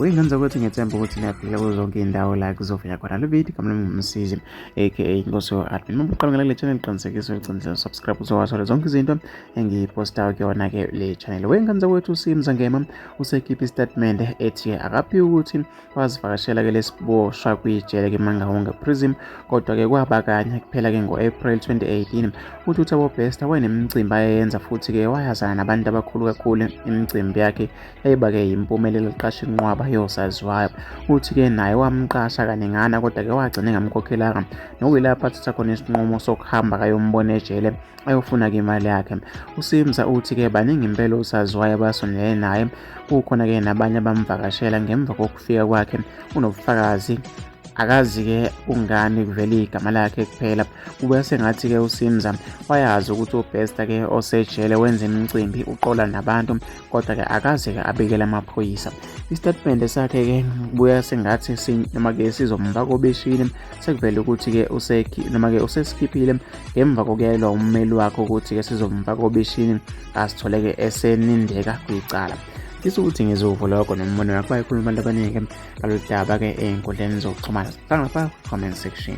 Uyingane zakwethu, ngiyethemba ukuthi niyaphila kuzo zonke iy'ndawo la kuzofika khona le video. Igama lami nguMsizi aka Inkosi yo-Admin. Uma uqala ngale channel, qinisekisa ucindezela subscribe uzowathola zonke izinto engiyipostayo kuyona-ke le channel. Wey'ngane zakwethu, uSimza Ngema usekhiphe isitatimende ethi akaphi ukuthi wazivakashela-ke lesiboshwa kwijele ke Mangaung Prison, kodwa-ke kwaba kanye kuphela-ke ngo-April 2018. Uthi uThabo Bester wayenemicimbi ayeyenza futhi-ke wayazana nabantu abakhulu kakhulu. Imicimbi yakhe yayiba-ke yimpumelelo, iqasha inqwaba yosaziwayo. Uthi-ke naye wamqasha kaningana, kodwa-ke wagcina engamkhokhelanga, nokuyilapho athatha khona isinqumo sokuhamba kayombona ejele ayofuna-ke imali yakhe. USimza uthi-ke baningi impela osaziwayo abasondelene naye, kukhona-ke nabanye abamvakashela ngemva kokufika kwakhe. Unobufakazi, akazi-ke kungani kuvela igama lakhe kuphela. Kube sengathi-ke uSimza wayazi ukuthi uBester-ke osejele wenza imicimbi, uqola nabantu, kodwa-ke akaze-ke abikele amaphoyisa. Isitatimende sakhe-ke kubuya sengathi noma-ke sizomfaka obishini, sekuvele ukuthi-ke noma-ke usesikhiphile ngemva kokuyalelwa ummeli wakhe ukuthi-ke sizomfaka obishini, asitholeke esenindeka kwicala. Fisa ukuthi ngizovo lokho nombono wakho. Bayikhuluma abantu abaningi ngalolu daba-ke ey'nkundleni zokuxhumana. Sihlangana lapha comment section.